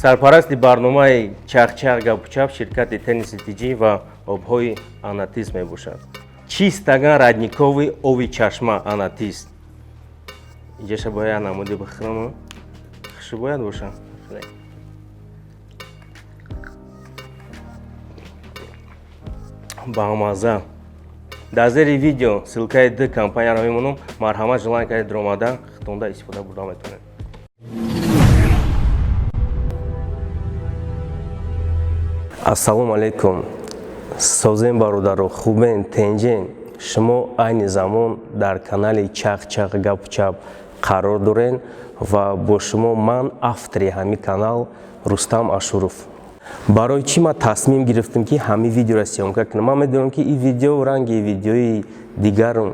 Сарпарасти барномаи «Чахчах гапучап» ширкати Тенниси Тиҷӣ ва обҳои Анатис мебошад. Чистаган родниковый ови чашма Анатис. Иҷаша бояд намуди бихӯрам, хушу бояд боша. Баамаза. Дар зери видео ссылкаи ду компанияро мемонам, марҳамат, желание кардед, даромада хитонда истифода бурда метавонед. Ассалому алайкум, созем, бародаро, хубен, тенҷен? Шумо айни замон дар канали «Чах-чах гапучап» қарор дорен ва бо шумо ман, автори ҳамин канал, Рустам Ашуров. Барои чӣ ман тасмим гирифтам, ки ҳамин видеоро съёмка кунам? Ман медонам, ки ин видео ранги видеои дигарм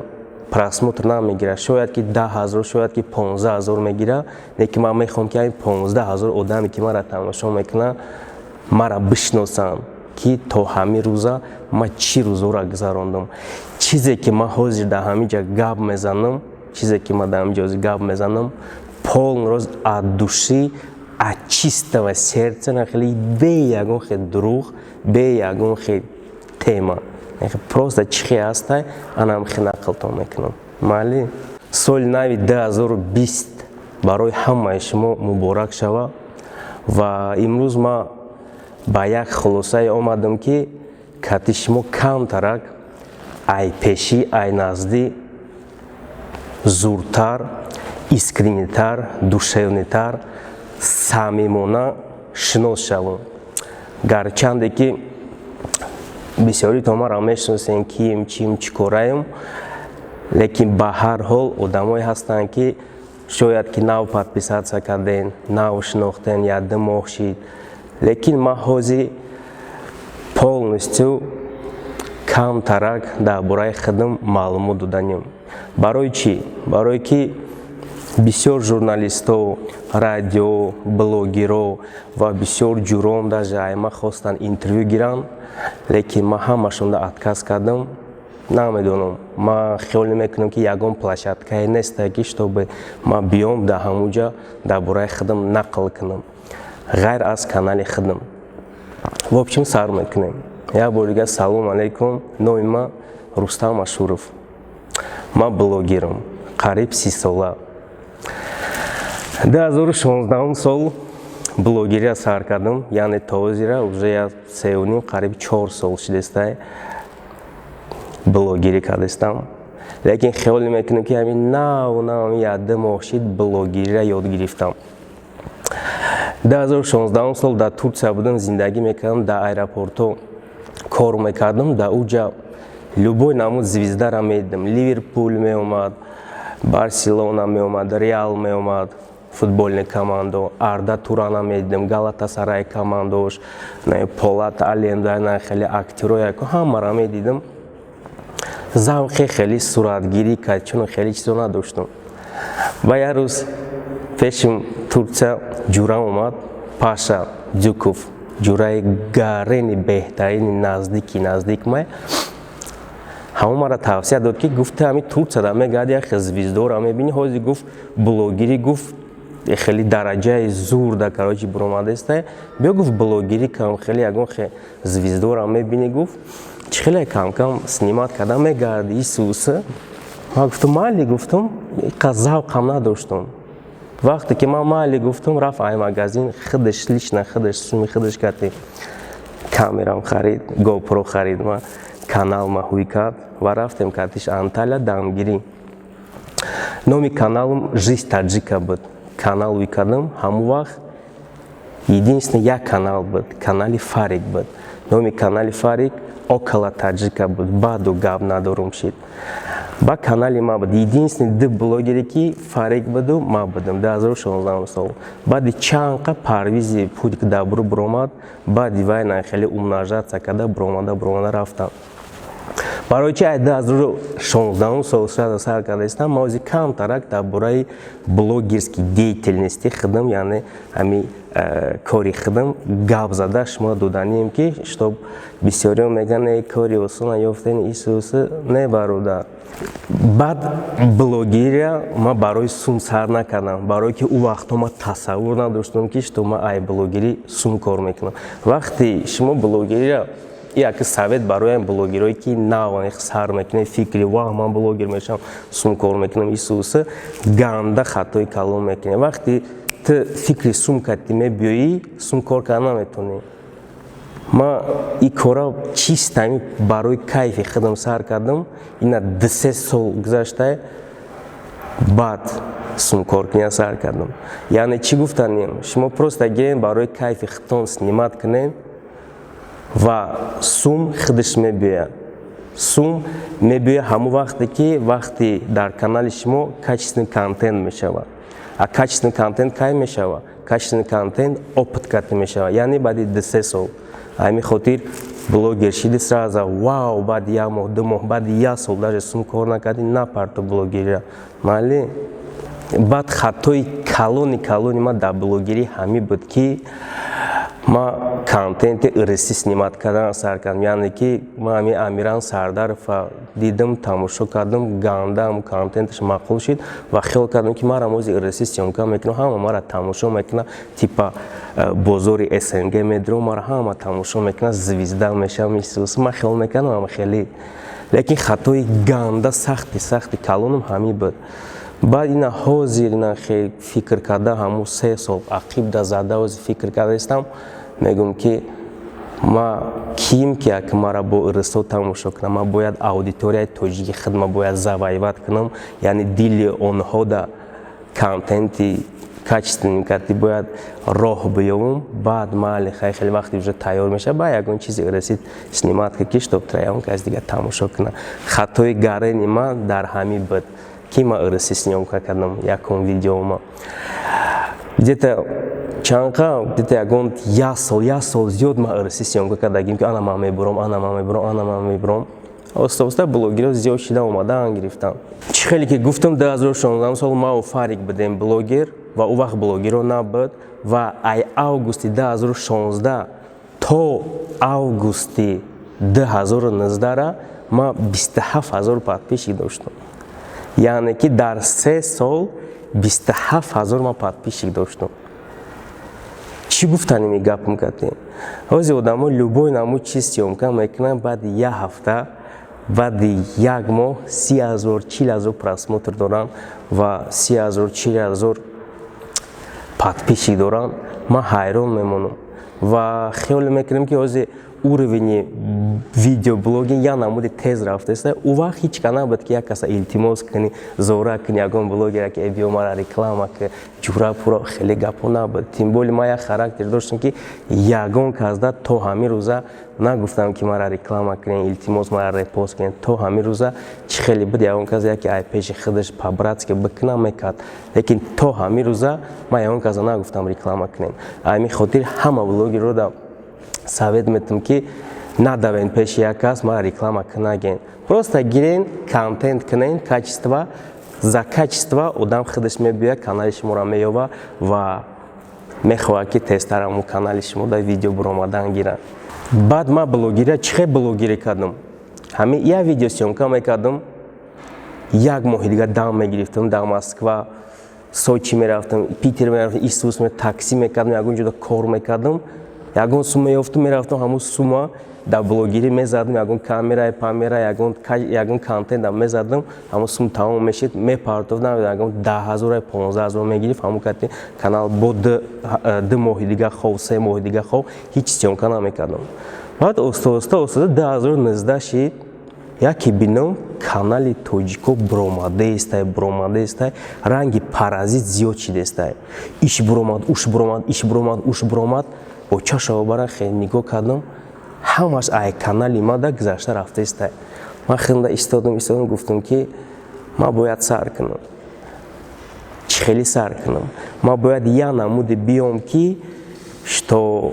просмотр намегирад, шояд ки 10 000, шояд ки 15 000 мегирад, лекин ман мехоҳам, ки ҳамин 15 000 одаме, ки маро тамошо мекунад, маро бишносанд, ки то ҳамин рӯза ман чӣ рӯзҳоро гузарондам. Чизе ки ман ҳозир дар ҳамин ҷа гап мезанам, чизе ки ман дар ҳамин ҷо ҳозир гап мезанам, полный роз, от души, от чистого сердца, на хеле бе ягон хел дурӯғ, бе ягон хел тема, просто чӣ хел ҳастай, анам хел нақлтон мекунам. Майли, соли нави 2020 барои ҳамаи шумо муборак шава. Ва имрӯз ман ба як хулосае омадам, ки кати шумо камтарак ай пешӣ, ай наздӣ зуртар, искреннитар, душевнитар, самимона шинос шавам. Гарчанде ки бисёритон маро мешиносем, кием, чим, чӣ кораем, лекин ба ҳар ҳол одамое ҳастанд, ки шояд ки нав подписаться карден, нав шинохтен, як ду моҳ шид. Лекин ман ҳозир полностью камтарак дар бораи худам маълумот доданем. Барои чӣ? Барое ки бисёр журналистҳо, радио, блогерҳо ва бисёр ҷуром даже айма хостанд интервю гиранд, лекин ман ҳамашонда отказ кардам. Намедонам, ман хиёл намекунам, ки ягон площадкае нестае, ки чтобы ман биём, дар ҳамун ҷа дар бораи худам нақл кунам, ғайр аз канали худам. В общем, сар мекунем. Як бор дигар салом алейкум. Номи ман Рустам Ашуров, ман блогерам, қариб 30 сола. 2016 сол блогерия сар кардам, яъне то ҳозира уже як сеюним, қариб 4 сол шудестай блогерӣ кардастам. Лекин хиёл мекунам, ки ҳамин нав нав як ду моҳ шид блогериро ёд гирифтам. 2016 сол дар Турсия будам, зиндагӣ мекардам, дар аэропортҳо кор мекардам. Дар уҷа любой намуд звездара медидам: Ливерпул меомад, Барселона меомад, Реал меомад, футбольный командо, Арда Турана медидам, Галатасарай командош, Полат Алемдар, хеле актёрое, ҳамаро медидам. Завқи хеле суратгирӣ кард, чун хеле чизо надоштам. Ва як рӯз пешим Турсия ҷурам омад, Паша Дюков, ҷураи гарени беҳтарини наздики наздик май. Ҳамон мара тавсия дод, ки гуфт: «Ҳами Турсияда мегарди, як звездора мебинӣ, ҳозир, гуфт, блогерӣ, гуфт, хеле дараҷаи зурда, короче, буромадаистай, биё, гуфт, блогерӣ кам, хеле ягон хе звездора мебинӣ, гуфт, чӣ хеле камкам снимать карда мегарди исус». Ман гуфтам: «Майли», гуфтам, иқа завқам надоштам. Вақте ки ман майли гуфтам, рафт ай магазин, худаш лично, худаш суми худаш карди камерам харид, GoPro харид, ма канал ма ҳуй кард ва рафтем картиш Анталия дамгирӣ. Номи каналам «Жизнь таджика» буд. Канал ҳуй кардам. Ҳамон вақт единственный як канал буд, канали Фарик буд. Номи канали Фарик «Около таджика» буд. Баъду гап надорум шид, ба канали ма буд. Единственный ду блогере ки Фарик буду, ма будам 2016 сол. Баъди чанд қа Парвизи «Путь к добру» буромад, баъди вай на хеле умножаться карда, буромада, буромада рафтам. Барои чи ай 2016 сол сар кардаистам? Ма ози камтарак дар бораи блогерский деятельности худам, яъне ҳами кори худам гап зада шумо доданием, ки чтоб бисёриҳо мегӯянд: «Э, кори осона ёфтен, исусы не, бародар». Баъд блогерия ман барои сум сар накардам, барое ки ӯ вақтҳо ман тасаввур надоштам, ки что ман ай блогерӣ сум кор мекунам. Вақте шумо блогерия, як совет барои блогерое, ки нав сар мекунед, фикри «Ваҳ, ман блогер мешавам, сум кор мекунам», исусы, ганда хатои калон мекунед. Вақте ту фикри сум кардӣ мебиёӣ, сум кор карда наметавонӣ. Ман ин кора чисто барои кайфи худам сар кардам. Ина 2-3 сол гузашта, баъд сумкоркуния сар кардам. Яъне чӣ гуфтанем? Шумо просто гирен, барои кайфи худтон снимать кунед ва сум худаш мебиёяд. Сум мебиёяд ҳамон вақте, ки вақте дар канали шумо качественный контент мешавад. А качественный контент кай мешавад? Качественный контент опыт карда мешавад, яъне баъди 2-3 сол. Ҳамин хотир блогер шиди, сразу вау, баъди як моҳ, 2 моҳ, баъди як сол даже сум кор накардӣ, напарто блогерия, майли. Баъд хатои калони калони ман дар блогерӣ ҳамин буд, ки ман контенти ирсӣ снимать кардан сар кардам. Яъне ки ман ҳамин Амиран Сардарова дидам, тамошо кардам, гандаам контенташ маъқул шид ва хиёл кардам, ки ман рамози ирсӣ съёмка мекунам, ҳама мара тамошо мекунад, типа бозори СНГ медурам, мара ҳама тамошо мекунад, звезда мешавам. Ман хиёл мекардам ама хеле, лекин хатои ганда сахти сахти калонам ҳамин буд. Баъд ина ҳозир ина фикр карда, ҳамун 3 сол ақиб зада, ҳозир фикр карда истам, мегӯм, ки ма ким, ки як мара бо ирсо тамошо кунам? Ман бояд аудиторияи тоҷики худма бояд завоевать кунам, яъне дили онҳо да контенти качественный карди бояд роҳ биёвам. Баъд майли, хай, хеле вақте уже тайёр мешавад, баъд ягон чизи ирсид снимать ки чтоб ягон кас дига тамошо кунад. Хатои гарени ман дар ҳамин буд, ки ман ирси съёмка кардам. Якум видеома где-то чанқа, где-то ягон як сол, як сол зиёд ман ирси съёмка кардагим, ки ана ман мебурам, ана ман мебурам, ана ман мебурам. Оста оста блогерҳо зиёд шида омадан гирифтам. Чӣ хеле ки гуфтам, 2016 сол ман Фарик будем блогер ва ӯ вақт блогерҳо набуд. Ва ай августи 2016 то августи 2019 ман 27 ҳазор подписчик доштам. Яъне ки дар 3 сол 27 ҳазор ман подписчик доштам. Чӣ гуфтанем и гапм кардем? Ҳозир одамо любой намуд чиз съёмка мекунанд, баъди як ҳафта, баъди як моҳ 30 ҳазор, 40 ҳазор просмотр доранд ва 30 ҳазор, 40 ҳазор подписчик доранд. Ман ҳайрон мемонам ва хиёл мекунем, ки ҳозир уровени видеоблогинг як намуди тез рафтааст. Ӯ вақт ҳеҷ ка набуд, ки як каса илтимос кунӣ, зора кунӣ ягон блогера, ки «Биё, мара реклама ки», ҷура пура хеле гапҳо набуд. Тем более ман як характер доштам, ки ягон касда то ҳамин рӯза нагуфтам, ки мара реклама кунед, илтимос, мара репост кунед. То ҳамин рӯза чӣ хеле буд, ягон кас яке ай пеши худаш по-братски бикуна, мекард, лекин то ҳамин рӯза ман ягон каса нагуфтам реклама кунед. Ҳамин хотир ҳама блогерро да совет метам, ки надавен пеши як кас, мара реклама кунаген, просто гирен, контент кунен, качество за качество, одам худаш мебиёяд, канали шуморо меёва ва мехоҳад, ки тезтар ҳамун канали шумо дар видео буромадан гирад. Баъд ман блогерия чӣ хел блогерӣ кардам? Ҳамин як видео съёмка мекардам, як моҳи дигар дам мегирифтам, дар Москва, Сочи мерафтам, Питер мерафтам, Исус, такси мекардам, ягон ҷода кор мекардам, ягон сум меёфтам, мерафтам, ҳамун сума дар блогерӣ мезадам, ягон камера памера, ягон контент мезадам, ҳамун сум тамом мешид, мепартофтам, ягон 10 ҳазор, 15 ҳазор мегирифт. Ҳамун кати канал бо 2 моҳи дига хов, 3 моҳи дига хов, ҳеҷ съёмка намекардам. Баъд оста оста оста 2019 шид, яке бинам, канали тоҷико буромадаестай, буромадаестай, ранги паразит зиёд шидестай, иш буромад, уш буромад, иш буромад, уш буромад. Бо чашаво бара хеле нигоҳ кардам, ҳамаш ай канали мада гузашта рафтаестай. Ман хелда истодам, истодам, гуфтам, ки ман бояд сар кунам. Чӣ хеле сар кунам? Ман бояд як намуде биём, ки что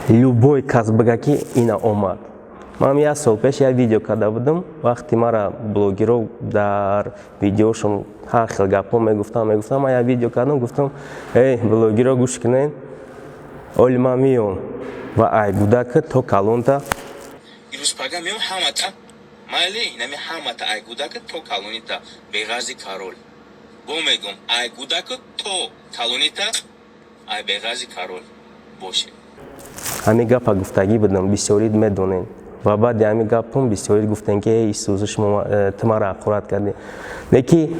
любой кас бига, ки ина омад. Ман як сол пеш як видео карда будам, вақти мара блогерҳо дар видеошон ҳар хел гапҳо мегуфтам. Ман як видео кардам, гуфтам: «Эй, блогерҳо, гӯш кунед, оли ман меём ва ай гудака то калонта». Ирӯз пага меём, ҳамата майли, инами ҳамата, ай гудака то калонита, беғарзи король. Бо мегӯм, ай гудака то калонита, ай беғарзи король боше. Ҳамин гапа гуфтагӣ будам, бисёрид медонед. Ва баъди ҳамин гапам бисёрид гуфтем, ки эй, Исӯзу, шумо ту мара ҳақорат кардӣ. Леки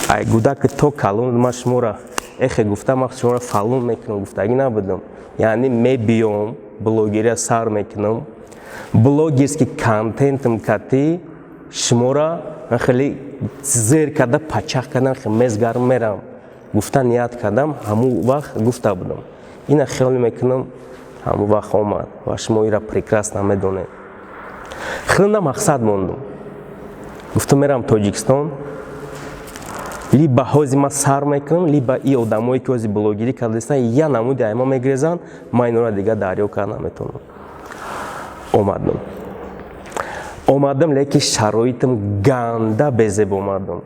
ай гудаки то калон ман шуморо эхе гуфта, ман шуморо фалон мекунам гуфтагӣ набудам. Яъне мебиём, блогерия сар мекунам, блогерский контентам кати шуморо хеле зер карда, пачах кардан, мезгарм мерам гуфта ният кардам. Ҳамун вақт гуфта будам, ина хиёл мекунам, ҳамун вақт омад ва шумо ира прекрасно медонед. Хеле мақсад мондум, гуфтам, мерам Тоҷикистон, либо ҳози ман сар мекунам, либо и одамое, ки ҳози блогерӣ кардастан, я намуди айма мегрезанд, ман инора дигар дарё карда наметавонам. Омадам, омадам, лекин шароитам ганда безеб омадам: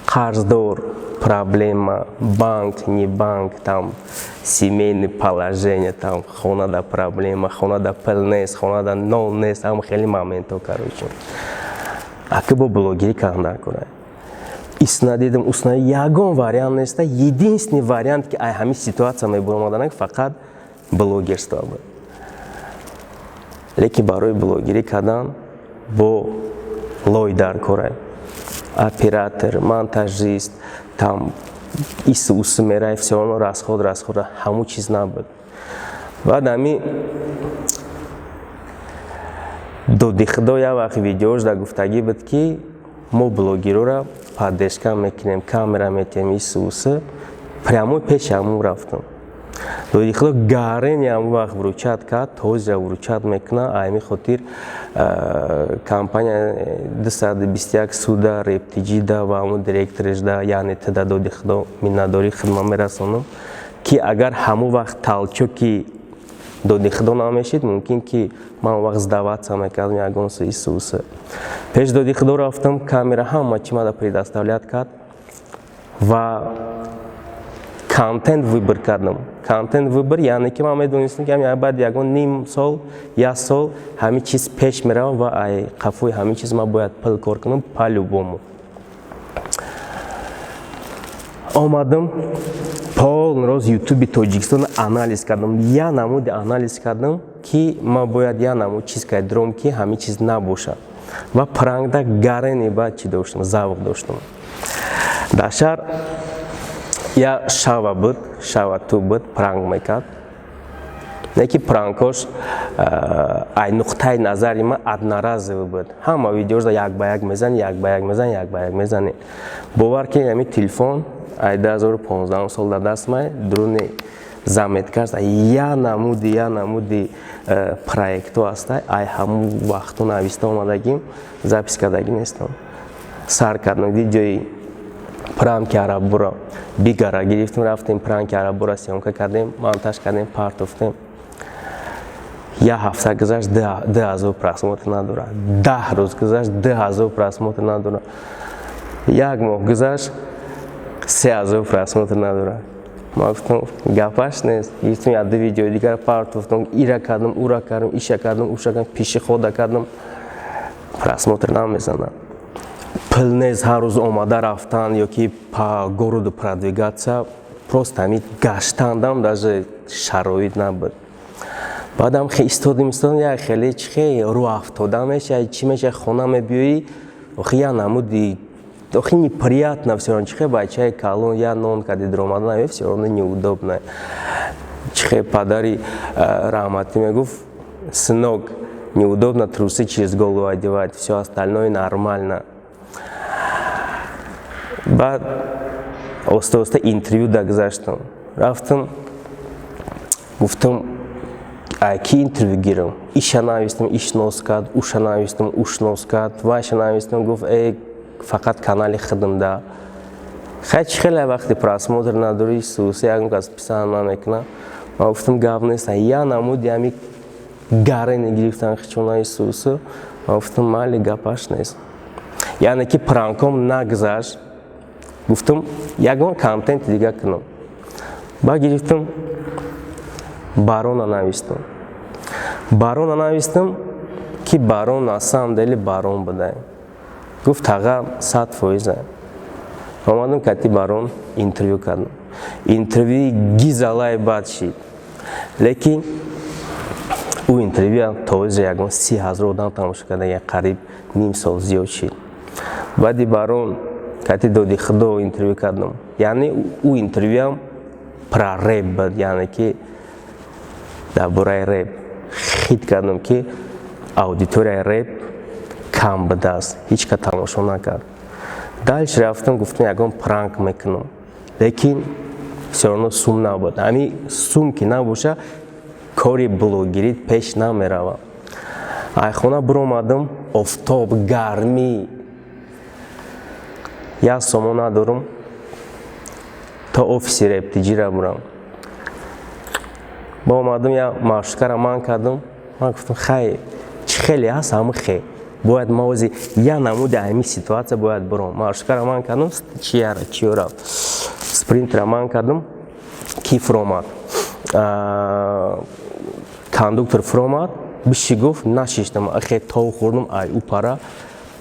қарздор, проблема, банк, не банк, там семейный положение, там хонада проблема, хонада пул нест, хонада нон нест, ҳам хеле моментҳо. Короче, аки бо блогерӣ кардан даркора. Исна дидам, усна, ягон вариант неста. Единственный вариант, ки ай ҳамин ситуация мебуромаданак, фақат блогерство буд. Лекин барои блогерӣ кардан бо лой дар кора, оператор, монтажист, там ису усу мерай, все равно расход, расход, ҳамун чиз набуд. Баъд ҳами доди худо як вақт видеош дар гуфтагӣ буд, ки мо блогерора поддержка мекунем, камера метиҳем, ису усу. Прямой пеши ҳамун рафтам. Доди худо гарени ҳамун вақт выручать кард, ҳозира выручать мекунад. Ҳамин хотир компания 221 суда рептиҷида ва ҳамун директорашда, яъне тида, доди худо, миннатдории хидмат мерасонам, ки агар ҳамун вақт толчоки доди худо намешид, мумкин ки ман он вақт сдаваться мекардам ягон ису усу. Пеш доди худо рафтам, камера, ҳама чи мада предоставлять кард ва контент выбор кардам. Контент выбор, яъне ки ман медонистам, ки баъд ягон ним сол, як сол ҳамин чиз пеш меравад ва ай қафои ҳамин чиз ман бояд пул кор кунам по-любому. Омадам, полный роз Ютуби Тоҷикистон анализ кардам, як намуди анализ кардам, ки ман бояд як намуд чиз кардиром, ки ҳамин чиз набошад. Ва пранкда гарени баъд чӣ доштам, завқ доштам. Дар шаҳр як шава буд, шава ту буд, пранк мекард. Не ки пранкош ай нуқтаи назари ман одноразовый буд, ҳама видеошда як ба як мезани, як ба як мезани, як ба як мезани. Бовар ки ҳамин телефон ай 2015 сол дар даст май дуруни заметка як намуди проектҳо ҳаста, ай ҳамун вақтҳо нависта омадагим, запись кардагӣ нестам. Сар кардам, видеои пранки арабуро бигара гирифтем, рафтем, пранки арабуро съёмка кардем, монтаж кардем, партофтем. Як ҳафта гузашт, 2000 просмотр надорад. 10 рӯз гузашт, 2000 просмотр надорад. Як моҳ гузашт, 3000 просмотр надорад. Ман гуфтам, гапаш нест. Гирифтем, як ду видеои дигар партофтам, ира кардам, ура кардам, иша кардам, уша кардам, пешехода кардам, просмотр намезанад. Пул нест, ҳар рӯз омада рафтан ё ки по городу продвигаться, просто ҳамин гаштандам даже шароит набуд. Баъдам истодим, истодим, як хеле чи хе рӯ афтода мешавад, чӣ мешавад, хона мебиёӣ, охи як намуди, охи неприятно всё равно. Чихе бачаи калон як нон кади дуромадан всё равно неудобно. Чихе падари раҳматӣ мегуфт: «Сынок, неудобно трусы через голову одевать, всё остальное нормально». Баъд оста оста интервю дагузаштам, рафтам, гуфтам, ай ки интервю гирам? Иша навистам, иш нос кард, уша навистам, уш нос кард, вайша навистам, гуфт: «Э, фақат канали худам да хай». Чи хеле вақти просмотр надорӣ, суси, ягон кас писанд намекунад. Ман гуфтам, гап нест, я намуди ҳами Гарени гирифтан хичона исусу. Ман гуфтам, майли, гапаш нест. Яъне ки пранком нагзашт, гуфтам, ягон контенти дига кунам. Ба гирифтам, Барона навистам. Барона навистам, ки Барон на самом деле Барон будай. Гуфт, таға, 100%. Омадам, кати Барон интервю кардам. Интервюи гизалай бад шид, лекин ӯ интервюя то ҳозир ягон 30 000 одам тамошо карда, як қариб ним сол зиёд шид. Баъди Барон кати Доди Худо интервю кардам. Яъне ӯ интервюам про реп буд, яъне ки дар бораи реп хит кардам, ки аудиторияи реп кам будааст, ҳеҷ ка тамошо накард. Дальше рафтам, гуфтам, ягон пранк мекунам, лекин всё равно сум набуд. Ҳами сум ки набоша, кори блогерӣ пеш намеравад. Айхона биромадам, офтоб, гармӣ, як сомон надорам то офиси Рептиҷира бурам. Ба омадам, як маршруткара ман кардам. Ман гуфтам, хай, чӣ хеле ҳаст, ҳама хе бояд, ма ози як намуди ҳамин ситуация бояд бурам. Маршруткара ман кардам, чияра чиёра, Спринтера ман кардам, ки фуромад, кондуктор фуромад, биши, гуфт, нашиштам. Хе тов хӯрдам. Ай ӯ пара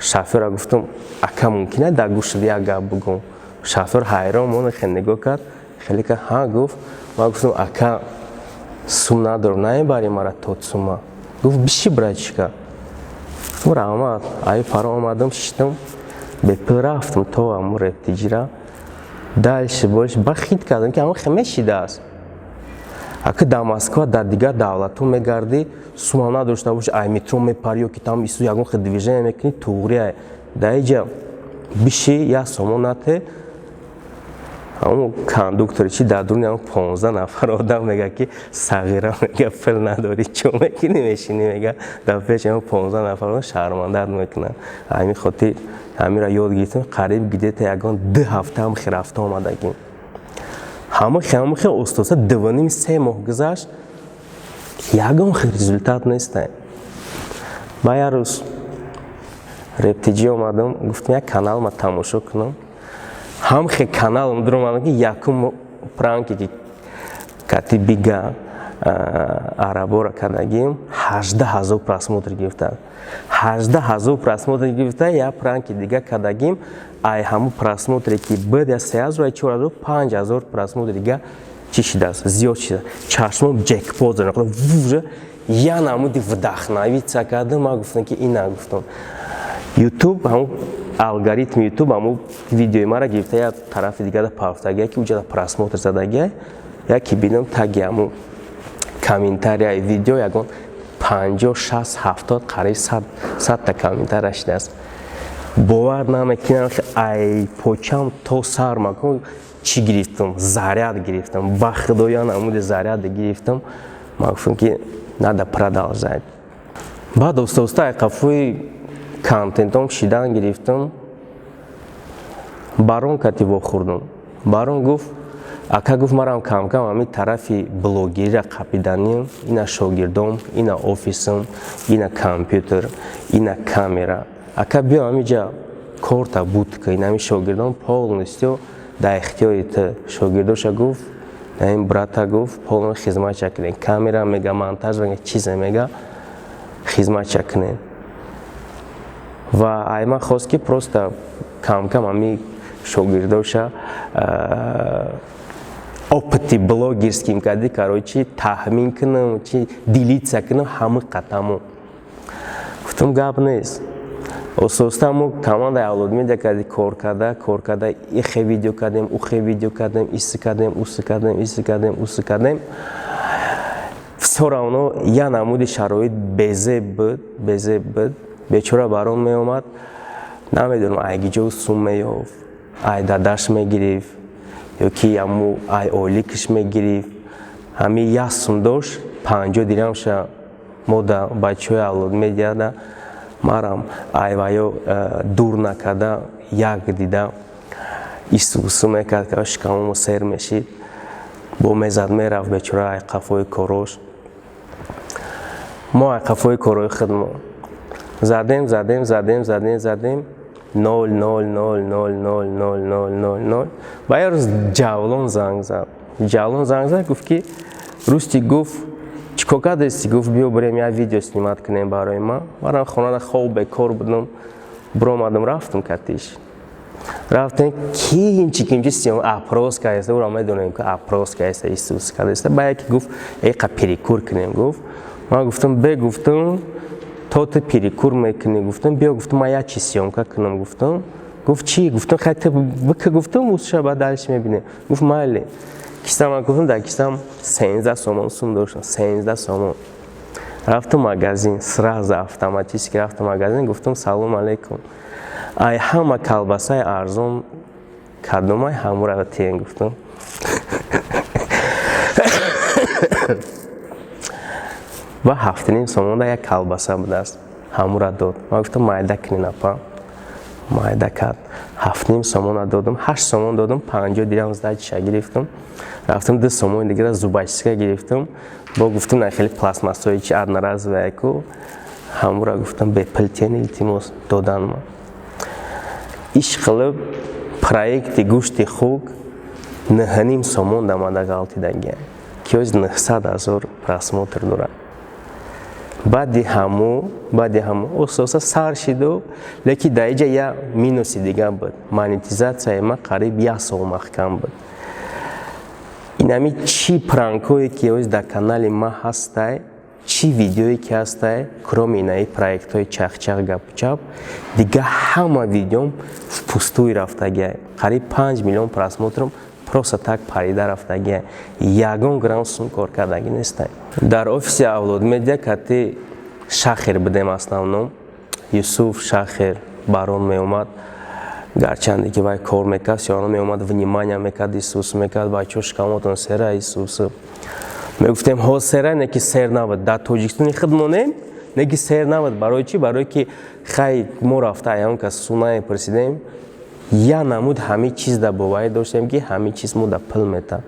шофёра гуфтам, ака, мумкин аст дар гӯшат як гап бугум? Шофёр ҳайрон монд, хеле нигоҳ кард, хеле кард, ҳа, гуфт. Ман гуфтам, ака, сум надорам, намебари мара то сума? Гуфт, биши, братишка. Гуфтам, раҳмат. Ай пара омадам, шиштам, бепул рафтам то аму Рептиҷира. Дальше больше ба хит кардам, ки ҳама хе мешидааст. Ака, дар Москва, дар дигар давлатҳо мегардӣ, сумам надошта боши, ай метро мепарӣ ё ки там ису ягон хел движение мекунӣ, туғри. Дар иҷа биши, як сомон нате, ҳамон кондуктори чи дар дуруни ҳамон 15 нафар одам мега, ки сағира, мега, пул надорӣ, чо мекунӣ, мешинӣ, мега, дар пеши ҳамон 15 нафар одам шармандат мекунад. Ҳамин хотир ҳаминро ёд гирифтам. Қариб где-то ягон 2 ҳафта ҳам рафта омадагим. Ҳама хе остоса 2,5-3 моҳ гузашт, ягон хел результат нестай. Ба як рӯз Рептиҷӣ омадам, гуфтам, як канал ма тамошо кунам. Ҳам хе каналам дуромадам, ки якум пранке, ки кати бига арабора кардагим, 18 000 просмотр гирифта, 18 000 просмотр гирифта. Як пранки дига кардагим, ай ҳамун просмотре ки буд, я 3000, ай 4000, 5000 просмотр дига чӣ шидааст, зиёд шида. Чашмом ҷекпот зада, я намуди вдохновиться кардам. Ман гуфтам, ки ина, гуфтам, Ютуб, ҳамун алгоритми Ютуб ҳамун видеои мара гирифта, як тарафи дигара пафтагия, ки уҷада просмотр задагия. Яке бинам, таги ҳамун комментарияи видео ягон 50, 60, 70, қариб 100-та комментария шидааст. Бовар намекунам, ай почам то сар макун чӣ гирифтам, заряд гирифтам. Ба худоя, намуди заряд гирифтам. Ман гуфтам, ки надо продолжать. Баъд оста оста ай қафои контентом шидан гирифтам. Барон кати вохӯрдум. Барон гуфт, ака, гуфт, марам камкам ҳамин тарафи блогерира қапиданим. Ина шогирдом, ина офисам, ина компютер, ина камера. Ака, биё, ҳамиҷа корта будка, ин ҳамин шогирдон полностью дар ихтиёри ту. Шогирдоша гуфт, ин брата, гуфт, полностью хизматча кунем, камера мега, монтаж мега, чизе мега, хизматча кунем. Ва ай ман хост, ки просто камкам ҳами шогирдоша опыти блогерским кади, короче, таҳмин кунам, чи делиться кунам ҳама қатаму. Гуфтам, гап нест. Оста мо командаи Авлод Медиа кади кор карда, кор карда, ихе видео кардем, ухе видео кардем, иси кардем, уси кардем, иси кардем, уси кардем. Всё равно я намуди шароит безеб буд, безеб буд. Бечора Барон меомад, намедонам, айгиҷо сум меёфт, ай дадаш мегирифт ё ки аму ай ойликаш мегирифт. Ҳами як сум дошт, 50 дирамша мо да бачаҳои Авлод Медиада марам айваё дур накарда, як дида исусу мекард, ки шикамомо сер мешид, бо мезад, мерафт бечора ай қафои корош. Мо қафои корҳои худмо задем, задем, задем, задем, задем, нол, нол, нол, нол, нол, нол, нол, нол, нол. Ба як рӯз Ҷавлон занг зад. Ҷавлон занг зад, гуфт ки: «Русти», гуфт, «чӣ кор кардасти?» Гуфт: «Биё, бирем, як видео снимать кунем барои ман». Манам хонада хоб, бекор будам, биромадам, рафтам катиш. Рафтем, кимчи кимчи съём, опрос кардеста, уро медонем ки опрос кардеста, Исус кардеста. Ба яке гуфт: «Эқа перекур кунем», гуфт. Ман гуфтам: «Бе», гуфтам, «то ту перекур мекунӣ», гуфтам, «биё», гуфтам, «ман як чиз съёмка кунам», гуфтам. Гуфт: «Чӣ?» Гуфтам: «Хай, ту бика», гуфтам, «уша баъд дальше мебинем». Гуфт: «Майли». Кисам, гуфтам, дар кисам 13 сомон сум доштам, 13 сомон. Рафтам магазин, сразу автоматически рафтам магазин, гуфтам: «Салом алейкум, ай ҳама колбасаи арзон кадомай, ҳамура тиен», гуфтам. Ва 7,5 сомонда як колбаса будааст, ҳамура дод. Ман гуфтам: «Майда кунин, апа». Майда кард, 7,5 сомона додам, 8 сомон додам, 50 дирам сдача ша гирифтам. Рафтам, 2 сомони дигара зубочистка гирифтам. Бо гуфтам: «На, хеле пластмассои чи, одноразовая ку, ҳамура», гуфтам, «бепул тиен, илтимос». Додан. Ма иш қилиб, проекти гӯшти хук 9,5 сомон дамада ғалтидагия, ки ҳоз 900 000 просмотр дорад. Баъди ҳаму ососа сар шиду, лекин дар иҷа як минуси дига буд: монетизатсияи ма қариб як сол маҳкам буд. Инами чӣ пранкое ки ҳоз дар канали ма ҳастай, чӣ видеое ки ҳастай, кроме инаи проектҳои чахчах, гапучап, дига ҳама видеом впустую рафтагиай. Қариб 5 миллион просмотрам просто так парида рафтагиай, ягон грамм сум кор кардагӣ нестай. Дар офиси Авлод Медиа кати Шахер будем, основном Юсуф, Шахер, Барон меомад. Гарчанде ки вай кор мекард, всё меомад, внимание мекард, Исус мекард: «Бачо, шикамотон сера?» Исус мегуфтем: «Ҳо, сера». Не ки сер набуд, дар Тоҷикистони худ монем, не ки сер набуд. Барои чӣ? Барое ки хай, мо рафта аён кас сунае пурсидем, я намуд ҳамин чиз да боварӣ доштем, ки ҳамин чиз мо да пул мета.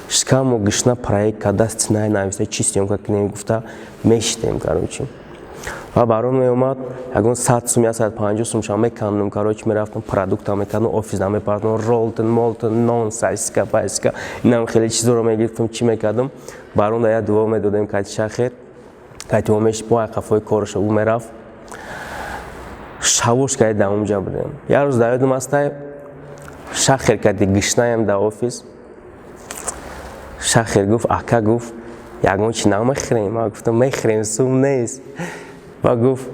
Шикамо гишна проект карда, сценарий нависта, чӣ съёмка кунем гуфта мешитем, короче. Ва барон меомад, ягон 100 сум, 150 сум ша мекандум, короче, мерафтам, продукта мекардам, офис намепардам, ролтон, молтон, нон, сосиска, пайска, инам хеле чизоро мегирифтам, чӣ мекардам. Барон да як дуо медодем кати Шахер, кати мо мешид, бо қафои корша ӯ мерафт. Шавош кади дар онҷа будем. Як рӯз дар ёдам астай, Шахер кади гишнаям дар офис. Шахер гуфт: «Ака», гуфт, «ягон чи намехӯрем?» Ман гуфтам: «Мехӯрем, сум нест». Ва гуфт: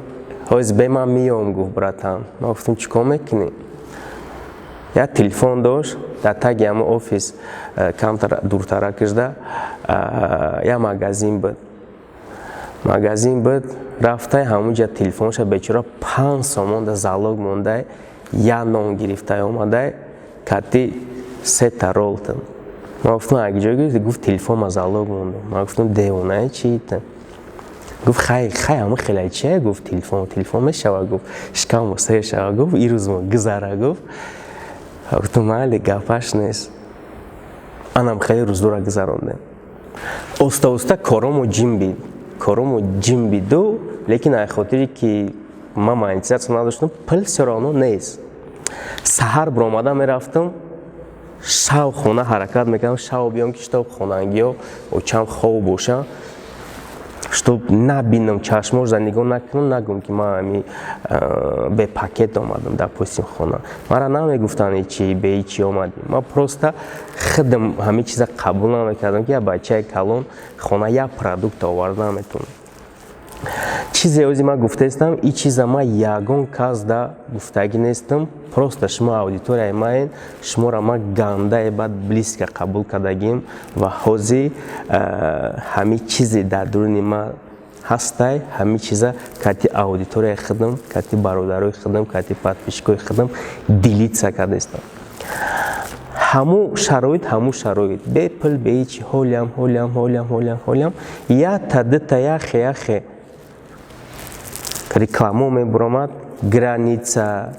«Ҳоз бе ман миём», гуфт, «братан». Ман гуфтам: «Чӣ кор мекунӣ?» Як телефон дошт, дар таги ҳама офис, камтар дуртара кишда як магазин буд. Магазин буд, рафтай ҳамунҷа, телефонша бечора 5 сомон да залог мондай, як нон гирифтай омадай кати сета ролтон. Ман гуфтам: «Ак ҷо гирифти?» Гуфт: «Телефон ма залог мондам». Ман гуфтам: «Девонае чита?» Гуфт: «Хай, хай, ҳама хеле чия», гуфт, «телефон телефон мешава», гуфт, «шикам сер шава», гуфт, «ирӯз мо гузара», гуфт. Гуфтам: «Майли, гапаш нест». Анам хеле рӯздора гузарондем. Оста оста коромо ҷимбид, коромо ҷимбиду, лекин ай хотире ки ман монетизатсия надоштам, пул всё равно нест. Саҳар биромада мерафтам, шав хона ҳаракат мекардам, шав биём, ки чтоб хонангиҳо, очам хоб боша, чтоб набинам, чашмош нигоҳ накунам, нагӯм ки ман ами бе пакет омадам, допустим, хона. Мара намегуфтанд: «Чи бе чи омадӣ?» Ман просто худам ҳамин чиза қабул намекардам, ки як бачаи калон хона як продукт оварда наметавонад. Чизе ози ман гуфтаистам, и чиза ман ягон кас да гуфтагӣ нестам, просто шумо аудиторияи маен, шуморо ман гандае баъд близко қабул кардагим. Ва ҳозир ҳамин чизе дар дуруни ман ҳастай, ҳамин чиза кати аудиторияи худам, кати бародарои худам, кати подписчикои худам делиться кардаистам. Ҳамун шароит, ҳамун шароит, бепул, беҳичи, ҳолиам, ҳолиам, ҳолиам, ҳолиам, ҳолиам якта дута, яхе яхе рекламо мебуромад: граница,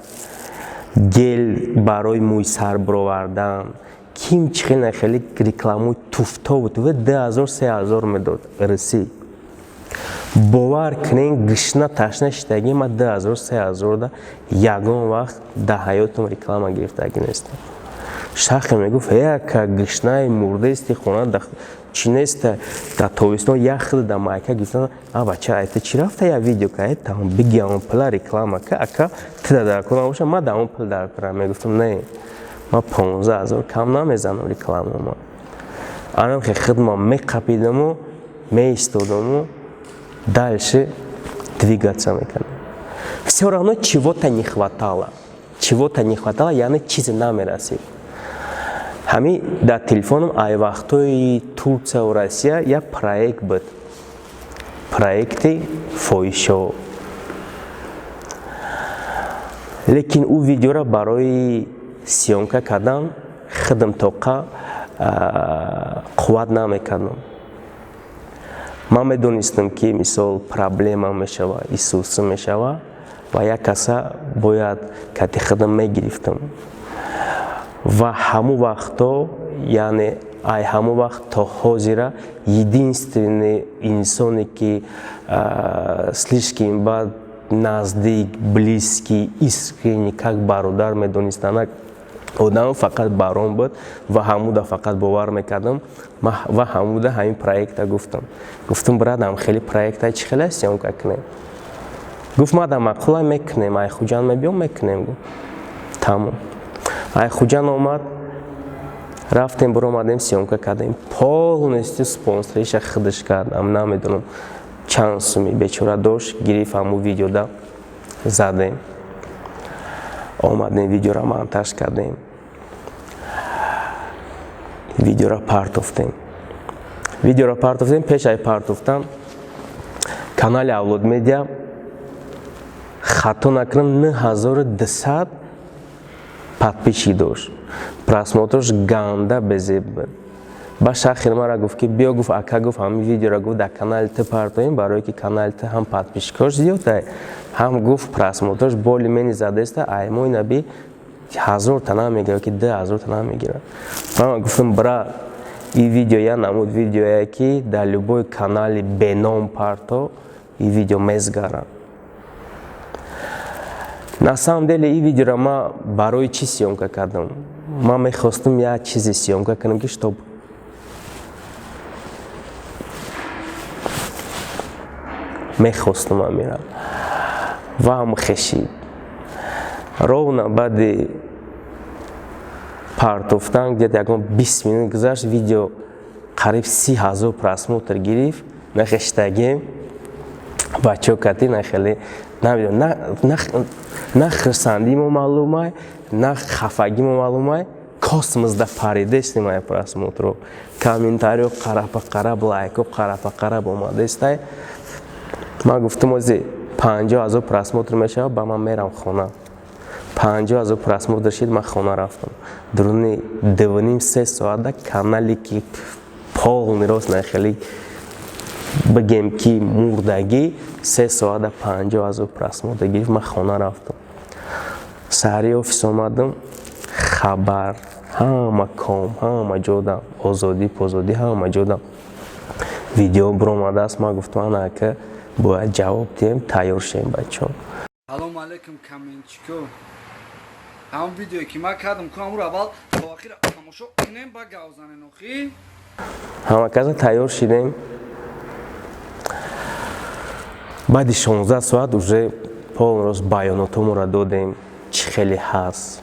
гель барои мӯй сар буровардан, ким чи хеле хеле рекламои туфтову туф, 2000, 3000 медод русӣ. Бовар кунен, гишна ташна шидаги ма 2000, 3000 да ягон вақт дар ҳаётам реклама гирифтагӣ нестам. Шахе мегуфт: «Яка гишнаи мурдаисти, хона чӣ неста, дар тобистон яхд да майка гирифтан. А бача, айта чӣ рафта я видео ка там биги, он пула реклама ка, ака тида дар кор набоша, ма да он пул дар кора». Мегуфтам: «Не, ма 15 000 кам намезанам реклама». Ма анам хе хидма меқапидаму меистодаму дальше двигаться мекардам. Все равно чего-то не хватало, чего-то не хватало, яъне чизе намерасид. Ҳами дар телефоном ай вақтҳои Турсияу Россия як проект буд, проекти фоҳишо. Лекин ӯ видеоро барои съёмка кардан худам тоқа қувват намекардам. Ман медонистам, ки мисол проблема мешава, исусы мешава ва як каса бояд кати худам мегирифтам. Ва ҳамун вақтҳо, яъне ай ҳамун вақт то ҳозира, единственный инсоне, ки слишком бад наздик, близкий, искренний, как бародар медонистанак одам, фақат Барон буд. Ва ҳамуда фақат бовар мекардам ва ҳамуда ҳамин проекта гуфтам. Гуфтам: «Брадам, хеле проекта чӣ хеле съёмка кунем?» Гуфт: «Мада маъқула, мекунем, ай Хуҷанд мебиём, мекунем». Гуфт: «Тамом». Ай Хуҷанд омад, рафтем, биромадем, съёмка кардем. Полностью спонсориша худаш кардам. Намедонам, чанд суми бечора дошт, гирифт, ҳамун видеода задем. Омадем, видеоро монтаж кардем, видеоро партофтем. Видеоро партофтем. Пеш ай партофтан канали Авлод Медиа, хато накунам, 9200 подписчик дошт, просмотрош ганда безеб буд. Ба шахир мара гуфт, ки биё, гуфт, ака, гуфт, ҳамин видеоро, гуфт, дар канали ту партоем, барое ки канали ту ҳам подписчикош зиёда, ҳам, гуфт, просмотрош боли мени задаеста. Аймои наби 1000 та намегирад ки 2000 та намегирад. Ман гуфтам: «Брат, и видео я намуд видеое, ки дар любой канали беном парто, и видео мезгара». На самом деле и видеоро ма барои чӣ съёмка кардам? Ман мехостам як чизе съёмка кунам, ки чтоб мехостам амира ва ҳам хешид. Ровно баъди партофтан, где-то ягон 20 минут гузашт, видео қариб 30 000 просмотр гирифт. Нахештагем бачаҳо кати нахеле, намедонам, на хирсандии мо маълумай, на хафагӣ мо маълумай. Космосда паридестим. Ай просмотро, комментарио қарапа қараб, лайко қарапа қараб омадестай. Ман гуфтам: ози 50 000 просмотр мешавад, ба ман мерам хона. 50 000 просмотр шид, ман хона рафтам. Дуруни дувним се соата канале, ки полный рост нахеле бигем, ки мурдагӣ, 3 соата 50 000 просмотр гирифт. Ман хона рафтам, саҳари офис омадам, хабар ҳама ком, ҳама ҷода озодӣ позодӣ, ҳама ҷода видео биромадааст. Ман гуфтам: «Ана, ака, бояд ҷавоб диҳем, тайёр шем, бачаҳо». Салому алейкум, каменчико. Ҳамон видеое, ки ман кардам ку, ҳамуро аввал то охира тамошо кунем, ба гав занен охи. Ҳама каса тайёр шидем. Баъди 16 соат уже полный рост баёнотомонро додем, чӣ хеле ҳаст,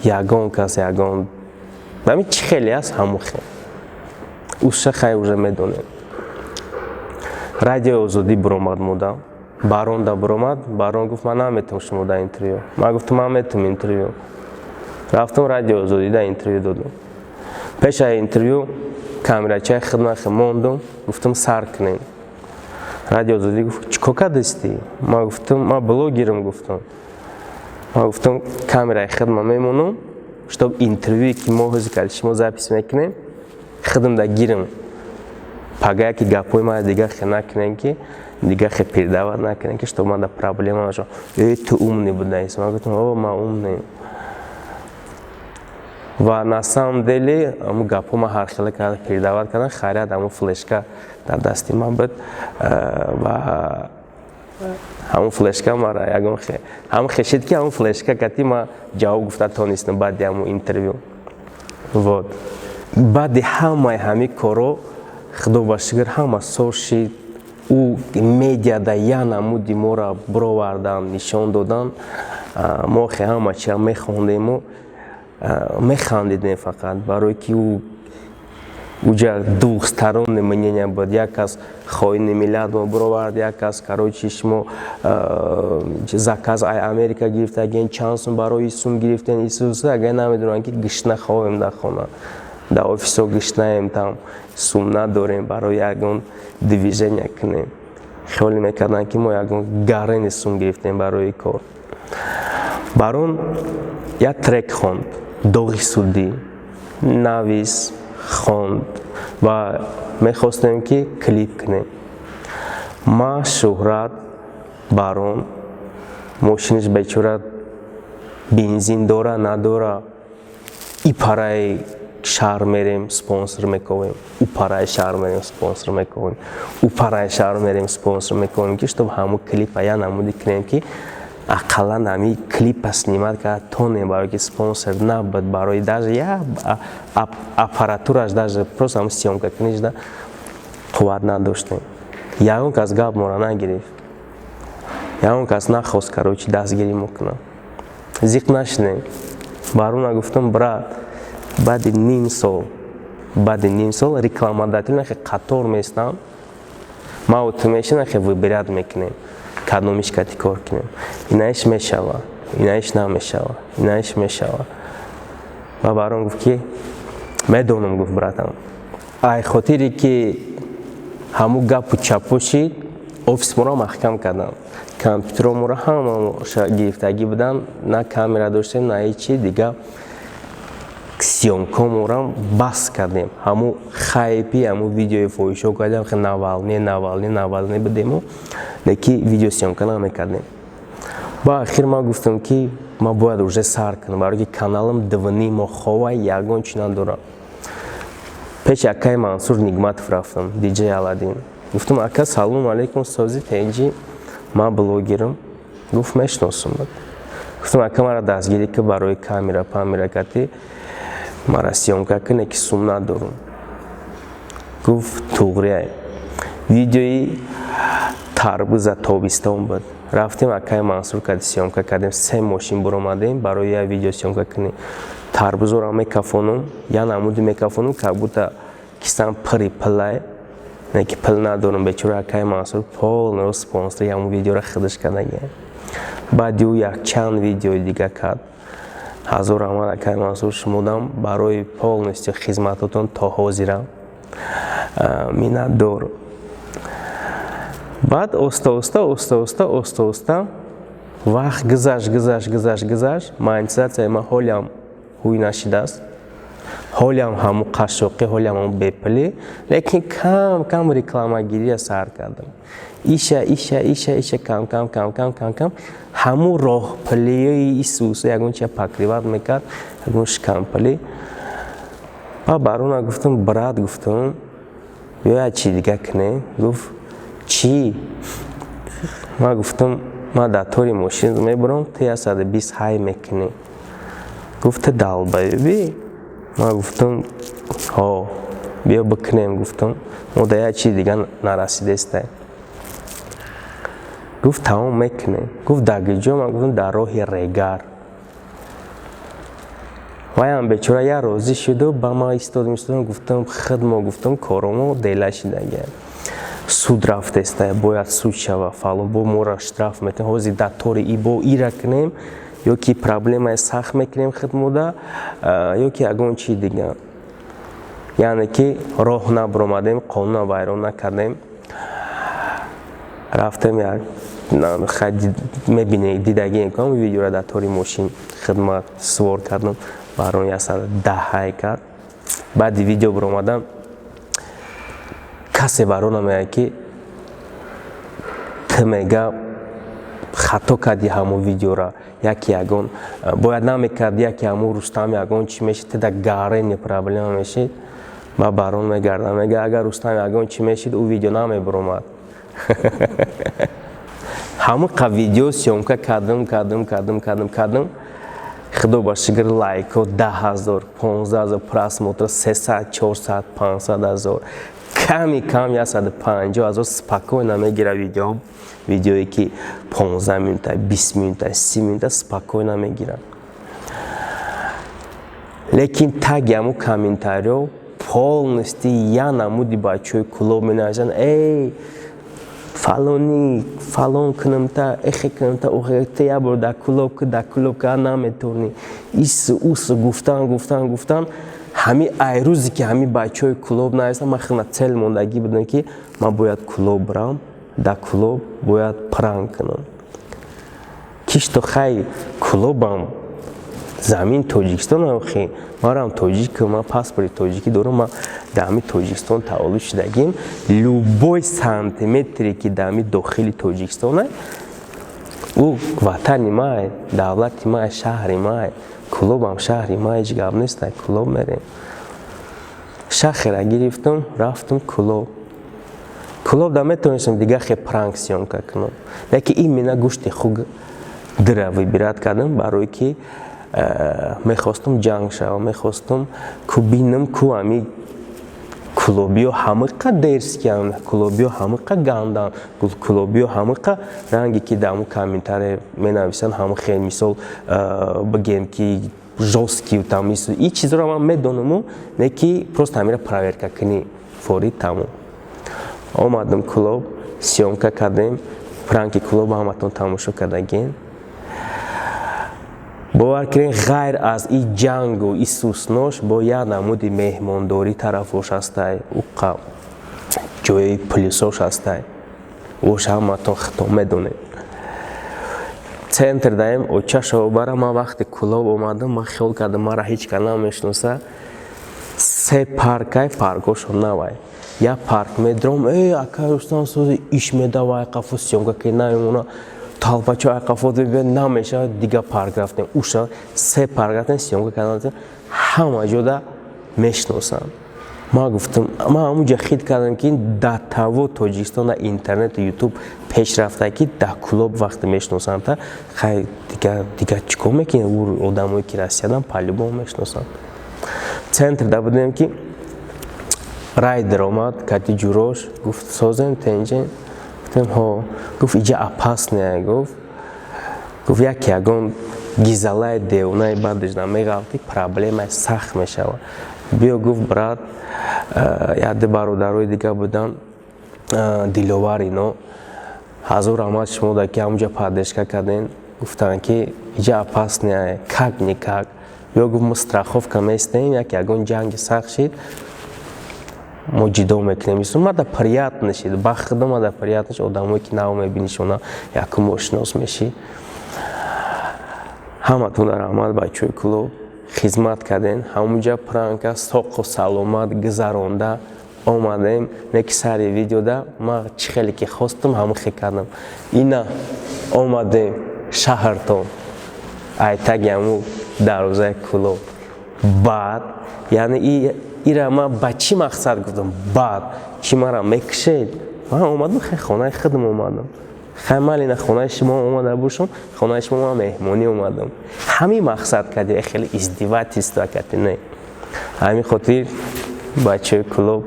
ягон кас, ягон ҳамин чӣ хеле ҳаст, ҳамун хел уша хай уже медонем. Радиои Озодӣ биромад, мода Баронда биромад. Барон гуфт: «Ман наметавам шумо дар интервю». Ман гуфтам: «Ман метавам интервю». Рафтам, Радиои Озодӣ дар интервю додам. Пеш аз интервю камерачаи хидмат мондум, гуфтам: «Сар кунем». Радио Озодӣ гуфт: «Чӣ кор кардастӣ?» Ман гуфтам: «Ман блогерам». Гуфтам, ман гуфтам: «Камераи хидма мемонам, чтоб интервюе, ки мо ҳози кали шумо запись мекунем, хидм да гирам, пага яки гапҳои мана дигар хе накунем, ки дигар хе передавать накунем, ки чтоб ман да проблема нашав». «Э, ту умный будаист». Ман гуфтам: «О, ман умный». Ва на самом деле ҳамун гапҳо ман ҳархела карда передавать кардам. Хайрият, ҳамун флешка дар дасти ман буд ва ҳамун флешка мара ягон ҳам хешид, ки ҳамун флешка кати ма ҷавоб гуфта тонистам баъди ҳамун интервю. Вот, баъди ҳамаи ҳамин корҳо, худо ба шукр, ҳама соз шид. Ӯ медиада як намуди моро бировардан, нишон додан. Мо хе ҳама чиро мехондему механдидем фақат, барое ки ӯ уҷа двухстороннее мнение буд. Як кас хоини миллат мо бировард, як кас, короче, шумо заказ ай Америка гирифтаген, чанд сум барои сум гирифтен. Исус, агар намедонанд, ки гишна ховем дар хона, дар офисо гишнаем, там сум надорем барои ягон движения кунем. Хиёле мекарданд, ки мо ягон гарени сум гирифтем барои кор. Барон як трек хонд, «Доғи судӣ» навис, хонд ва мехостем, ки клип кунем. Ма, Шӯҳрат, Барон, мошинаш бечора бензин дора надора, и параи шаҳр мерем, спонсор мековем, ӯ параи шаҳр мерем, спонсор мековем, ӯ параи шаҳр мерем, спонсор мековем, ки чтоб ҳамун клипа я намуди кунем, ки ақаллан ҳами клипа снимать карда тонем, барое ки спонсор набуд барои даже я аппаратураш, даже просто ҳам съёмка кунишда қувват надоштем. Ягон кас гап мора нагирифт, ягон кас нахост, короче, дастгирӣ мо кунам. Зиқ нашидем. Барона гуфтам: «Брат, баъди ним сол рекламодатель нахе қатор местам, ма ту меши нахе выбирать мекунем, кадомиш кати кор кунем. Инаиш мешава, инаиш намешава, инаиш мешава». Ва Барон гуфт, ки медонам, гуфт, братам, ай хотире ки ҳамун гапу чапо шид, офис моро маҳкам карданд, компютеро моро ҳама гирифтагӣ буданд. На камера доштем, на ҳечи дига. Съёмка морам бас кардем. Ҳамун хайпи, ҳамун видеои фоҳишо кардем, Навалне, Навалне, Навалне будему, леки видеосъёмка намекардем. Ба ахир ман гуфтам, ки ман бояд уже сар кунам, барое ки каналам 2,5 моҳ хова, ягон чи надорам. Пеши акаи Мансур Нигматов рафтам, Диҷей Аладдин. Гуфтам: «Ака, салому алейкум, сози, тенҷи, ман блогерам». Гуфт: «Мешиносум». Гуфтам: «Ака, мара дастгирӣ ки барои камера памера кати мара съёмка куне, ки сум надорум». Гуфт: «Туғрияй». Видеои тарбуза тобистон буд. Рафтем, акаи Мансур кади съёмка кардем. Се мошин буромадем барои як видео съёмка кунем. Тарбузоро мекафонум, як намуди мекафонум, как будто кисам пури пулай, не ки пул надорум. Бечора акаи Мансур полный спонсори ҳамун видеоро худаш кардагия. Баъди ӯ якчанд видеои дига кард. Ҳазор раҳмат, акаи Мансур, шумодам барои полностью хизматотон, то ҳозира миннатдор. Баъд оста оста, оста оста, оста оста вақт гузашт, гузашт, гузашт, гузашт. Монетизатсияи ман ҳолиам ҳуй нашидааст, ҳолиам ҳамун қашшоқӣ, ҳолиам ҳамун бепулӣ, лекин кам кам рекламагирия сар кардам. Иша, иша, иша, иша, кам кам, кам кам, кам кам ҳамун роҳпулиҳои исусу ягон чия покрывать мекард, ягон шикампулӣ. Ба Барона гуфтам: «Брат, — гуфтам, — биё, як чи дига кунем». Гуфт: «Чӣ?» Ман гуфтам: «Ман дар тори мошин мебурам, ту 120 ҳай мекунӣ». Гуфт: «Ту долбоёб и?» Ман гуфтам: «Ҳо, биё бикунем». Гуфтам: «Мо дар як чизи дига нарасидестай». Гуфт: «Тамом, мекунем». Гуфт: «Дар куҷо?» Ман гуфтам: «Дар роҳи Регар». Ваям бечора як розӣ шуду ба ман истодам, истодам. Гуфтам: «Худ мо, — гуфтам, — коромо дела шидагия, суд рафтеста, бояд суд шава, фалон, бо моро штраф мекунем. Ҳозир дар тори и бо ира кунем ё ки проблемаи сахт мекунем худмода, ё ки ягон чизи дига». Яъне ки роҳ набуромадем, қонуна вайрон накардем. Рафтем, як мебинед, дидагием кам видеора, дар тори мошин хидмат свор кардам, барон 110 ҳай кард. Баъди видео буромадам, касе барона меяд, ки ту мега хато кардӣ, Хато кардӣ, ҳамун видеора яке ягон бояд намекард, яке ҳамун Рустам ягон чӣ мешид, теда гарени проблема мешид. Ба барон мегардам, мега, агар Рустам ягон чӣ мешид, ӯ видео намебуромад. Ҳамон қа видео съёмка кардам, кардам, кардам, кардам, кардам. Худо ба шукр, лайкҳо 10 000, 15 000, просмотр 300, 400, 500 000, ками кам 150 000 спокойно мегира видеом. Видеое ки 15 минута, 20 минута, 30 минута спокойно мегирам. Лекин таги ҳамун комментариё полностью я намуди бачаҳои Кулоб менависанд: «Эй, фалонӣ фалон кунамта, эхе кунамта, охе, як бор дар Кулоб ки, дар Кулоб ка наметавонӣ», ису усу гуфтан, гуфтан, гуфтан. Ҳами айрӯзе ки ҳами бачаҳои Кулоб нависанд, ман хеле цель мондагӣ будам, ки ман бояд Кулоб бирам, дар Кулоб бояд пранк кунам. Кишто хай, Кулобам замин Тоҷикистон, охи марам тоҷикам, ман паспорти тоҷикӣ дорам, ман дар ҳами Тоҷикистон таваллуд шудагим. Любой сантиметре ки дар ҳами дохили Тоҷикистон, ӯ ватани май, давлати май, шаҳри май, Кулобам шаҳри май, ҳеҷ гап нест, Кулоб мерем. Шахера гирифтам, рафтам Кулоб. Кулоб да метавонистам дига хе пранк съёмка кунам, лекин именно гӯшти хук дира выбирать кардам, барое ки мехостум ҷанг шавам, мехостум ку бинам, ку ами кулобиё ҳамиқа дерзкий ан, кулобиё ҳамиқа гандан, кулобиё ҳамиқа ранге ки дар ҳамун комментария менависанд, ҳамун хел, мисол бигем ки жёсткий там и чизро ман медонаму, не ки просто ҳамира проверка кунӣ форид, тамом. Омадам Кулоб, съёмка кардем. Пранки Кулоб ҳаматон тамошо кардагин. Бовар кунед, ғайр аз и ҷангу и суснош, бо як намуди меҳмондорӣ тарафош ҳастай, уқа ҷои плюсош ҳастай, ош ҳаматон хито медонед. Центр даем, оча шобара. Ман вақте Кулоб омадам, ман хиёл кардам, мара ҳеҷ ка намешноса. Се паркай, паркошо навай, як парк медром: «Э, акай Рустам, сози иш медавай қафо, съёмка ки намемона, талпачо айқафо намешавад». Дига парк рафтем, уша се парк рафтем, съёмка кардам, ҳама ҷода мешиносанд. Ман гуфтам, ман ҳамунҷа хит кардам, ки дар таво Тоҷикистон дар интернету Ютуб пеш рафта, ки дар Кулоб вақте мешиносанд, хай, дига чӣ кор мекунед? Одамое ки Россиядан, по-любому мешиносанд. Центр да будем, ки райдер омад кати ҷурош, гуфт: «Созем, тенҷем?» Гуфтем: «Ҳо». Гуфт: «Иҷа опасный», гуфт, «яке ягон гизалаи девонаи бадаш намеғалти, проблемаи сахт мешавад, биё», гуфт, «брат». Яде бародарои дига буданд, Диловар, ино ҳазор раҳмат шумо, ки ҳамунҷа поддержка кардем. Гуфтанд, ки иҷа опасный, как никак ё, гуфт, мо страховка местем, як ягон ҷанги сахт шид, мо ҷидо мекунем. Мада приятно шид, ба худо мада приятно шид. Одамое ки нав мебинишона, якум ошинос мешӣ. Ҳаматона раҳмат, бачаҳои Кулоб, хизмат кардем. Ҳамунҷа пранка соқу саломат гузаронда омадем. Не ки сари видеода ман чӣ хеле ки хостам, ҳамон хел кардам. Ина омадем шаҳртон, айтаги ҳамун дарвозаи Кулоб. Баъд, яъне, ира ман ба чӣ мақсад гуфтам? Баъд чӣ мара мекушед? Ман омадам, хе хонаи худам омадам. Хай, малина, хонаи шумо омада бошам, хонаи шумо ман меҳмонӣ омадам. Ҳамин мақсад кардӣ, хеле издевательство кардӣ, не? Ҳамин хотир, бачаҳои Кулоб,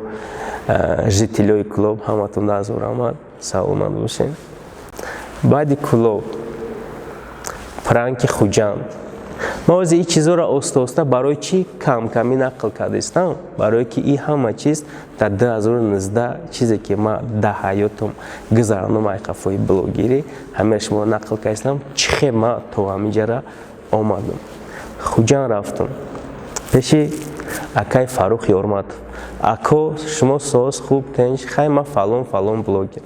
житель ои Кулоб, ҳаматон ҳазор раҳмат, саломат бошед. Баъди Кулоб пранки Хуҷанд. Ман ози ин чизоро оста оста барои чӣ камкамӣ нақл кардистам? Барое ки ин ҳама чиз дар 2019, чизе ки ман дар ҳаётам гузарондам, айқафои блогерӣ, ҳамаи шуморо нақл кардистам, чӣ хел ман то ҳаминҷара омадам. Хуҷанд рафтам пеши акай Фаррух Ёрматов. «Ако, шумо соз, хуб, тенҷ? Хай, ман фалон фалон блогер,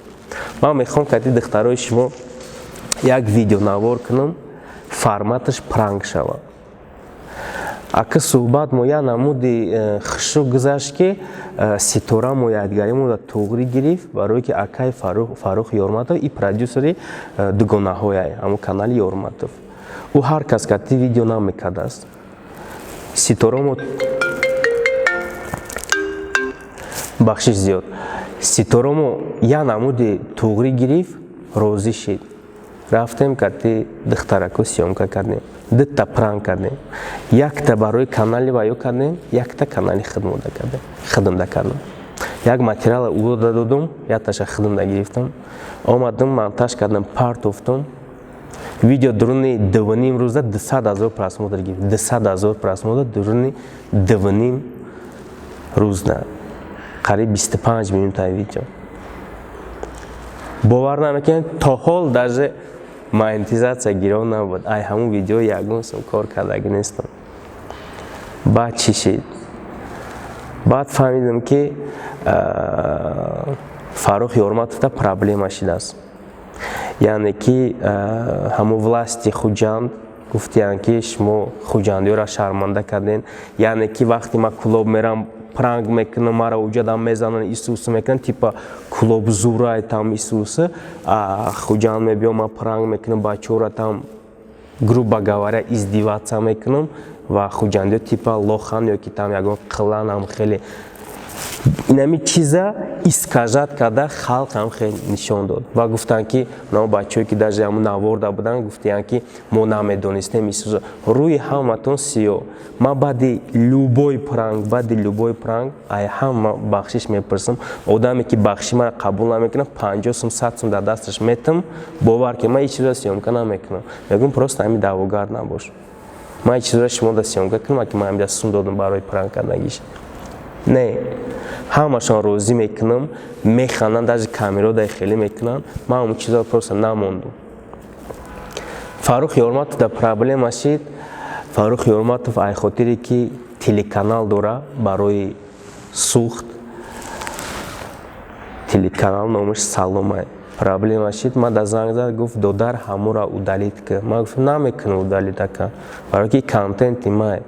ман мехоҳам кати духтарои шумо як видеонавор кунам, форматаш пранк шавад». Ака, суҳбат мо як намуди хушрӯ гузашт, ки Ситора мо якдигаримонро туғрӣ гирифт, барое ки акаи Фаррух Ёрматов и продюсери дугонаҳояй, ҳамун канали Ёрматов, ӯ ҳар кас кати видео намекардааст. Ситора мо, бахшиш зиёд, Ситора мо як намуди туғрӣ гирифт, розӣ шид. Рафтем, кати духтарако съёмка кардем, дутта пранк кардем: якта барои канали ваё кардем, якта канали хидмода кардем. Хидмда кардам, як материала ӯ додум, якташа хидмда гирифтам, омадам, монтаж кардам, партофтум. Видео дуруни 2,5 рӯза 200 000 просмотр гирифт, 200 000 просмотр дуруни 2,5 рӯзда, қариб 25 минутаи видео. Бовар намекунед, то ҳол даже монетизатсия гирон набуд. Ай ҳамун видео ягон сум кор кардагӣ нестам. Баъд чӣ шид? Баъд фаҳмидам, ки Фаррух Ёрматовда проблема шидааст, яъне ки ҳамун власти Хуҷанд гуфтиянд, ки шумо хуҷандиёро шарманда кардем. Яъне ки вақте ман клуб мерам, пранк мекунам, мара уҷадам мезананд, исусу мекунанд, типа клуб зурай там, исусы. Хуҷанд мебиём, ман пранк мекунам, бачаҳоро там, грубо говоря, издеваться мекунам ва хуҷандиё типа лохан ё ки там ягон қиланам. Хеле инами чиза искажать карда, халқам хеле нишон дод ва гуфтанд, ки но бачаҳое, ки даже ҳамун наворда буданд, гуфтиянд, ки мо намедонистем. Исуза рӯи ҳаматон сиёҳ. Ман баъди любой пранк, баъди любой пранк ай ҳама бахшиш мепурсам. Одаме, ки бахши мара қабул намекунад, 50 сум, 100 сум дар дасташ метам. Бовар ки ман ҳеҷ чизро съёмка намекунам. Мегӯм, просто ҳами даъвогар набош. Ман ҳеҷ чизро шумо да съёмка кунам, ки ман ҳамида сум додам барои пранк кардагиш? Не, ҳамашон розӣ мекунам, механданд, даже камеродай хеле мекунанд. Ман ҳамун чизро просто намондум. Фаррух Ёрматов да проблема шид. Фаррух Ёрматов ай хотире ки телеканал дора барои сӯхт, телеканал номаш Саломай, проблема шид. Ман да занг зад, гуфт: «Додар, ҳамура удалить ка». Ман гуфтам: «Намекунам удалить, ака, барое ки контенти май».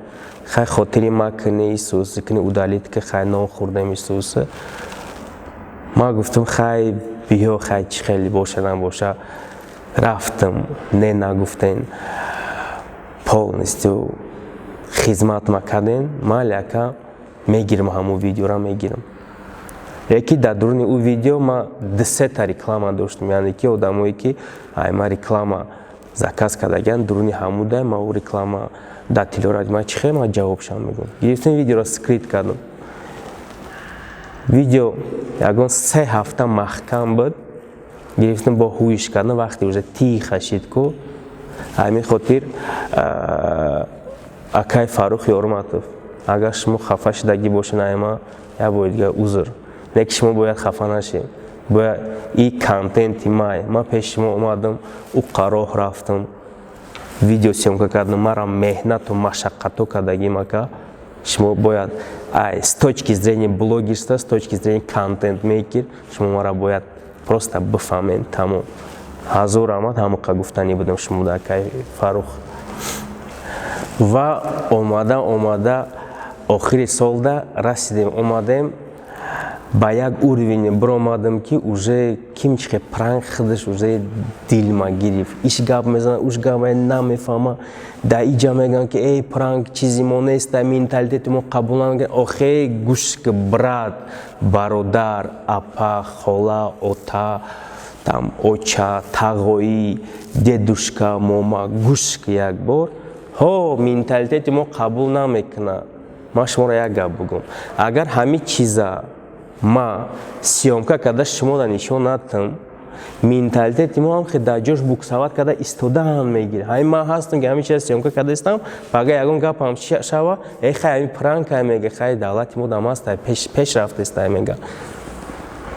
Хай, хотири ма кини, исуси кини, удалить ка. Хай, нон хӯрдем, исуси. Ман гуфтам: «Хай, биё, хай, чӣ хеле боша, набоша». Рафтам, не, нагуфтен, полностью хизмат ма кардем. Майли, ака, мегирам, ҳамун видеора мегирам. Яки дар дуруни ӯ видео ма дусета реклама доштам, яъне ки одамое, ки ай ма реклама заказ кардагиан, дуруни ҳамуда ма ӯ реклама дар тилорат. Ма чӣ хел ма ҷавобшам мегӯм? Гирифтем, видеоро скрыть кардам. Видео ягон 3 ҳафта маҳкам буд. Гирифтем, бо ҳуиш кардам, вақте уже тиха шид ку. Ҳамин хотир, акай Фаррух Ёрматов, агар шумо хафа шудагӣ бошед айма, як бори дигар узр. Не ки шумо бояд хафа нашед, бояд и контенти май. Ман пеши шумо омадам, уқа роҳ рафтам, видео съёмка кардам, мара меҳнату машаққатҳо кардагим, ака. Шумо бояд ай с точки зрения блогерства, с точки зрения контент мейкер, шумо мара бояд просто бифаҳмед. Тамом, ҳазор раҳмат. Ҳамоқа гуфтанӣ будам шумо да, акай Фаррух. Ва омада омада охири солда расидем, омадем ба як уровень биромадам, ки уже ким чихе пранк худаш уже дилма гирифт. Иш гап мезана, уш гап намефаҳма. Да иҷа мегӯянд, ки эй, пранк чизи мо нест, менталитети мо қабул намекунад. Охе, гӯш ки, брат, бародар, апа, хола, ота, там оча, тағоӣ, дедушка, мома, гӯш ки як бор. Ҳо, менталитети мо қабул намекунад. Ман шуморо як гап бугӯм: агар ҳамин чиза ма съёмка карда шуморо нишон надиҳам, менталитети мо ҳам хел дар ҷош буксовать карда истодаан мегирад. Ҳамин ман ҳастам, ки ҳамин чиза съёмка карда истам, пага ягон гапам шава, э, хай, ҳамин пранка мега, хай, давлати мо дам аст, пеш рафтаиста мега.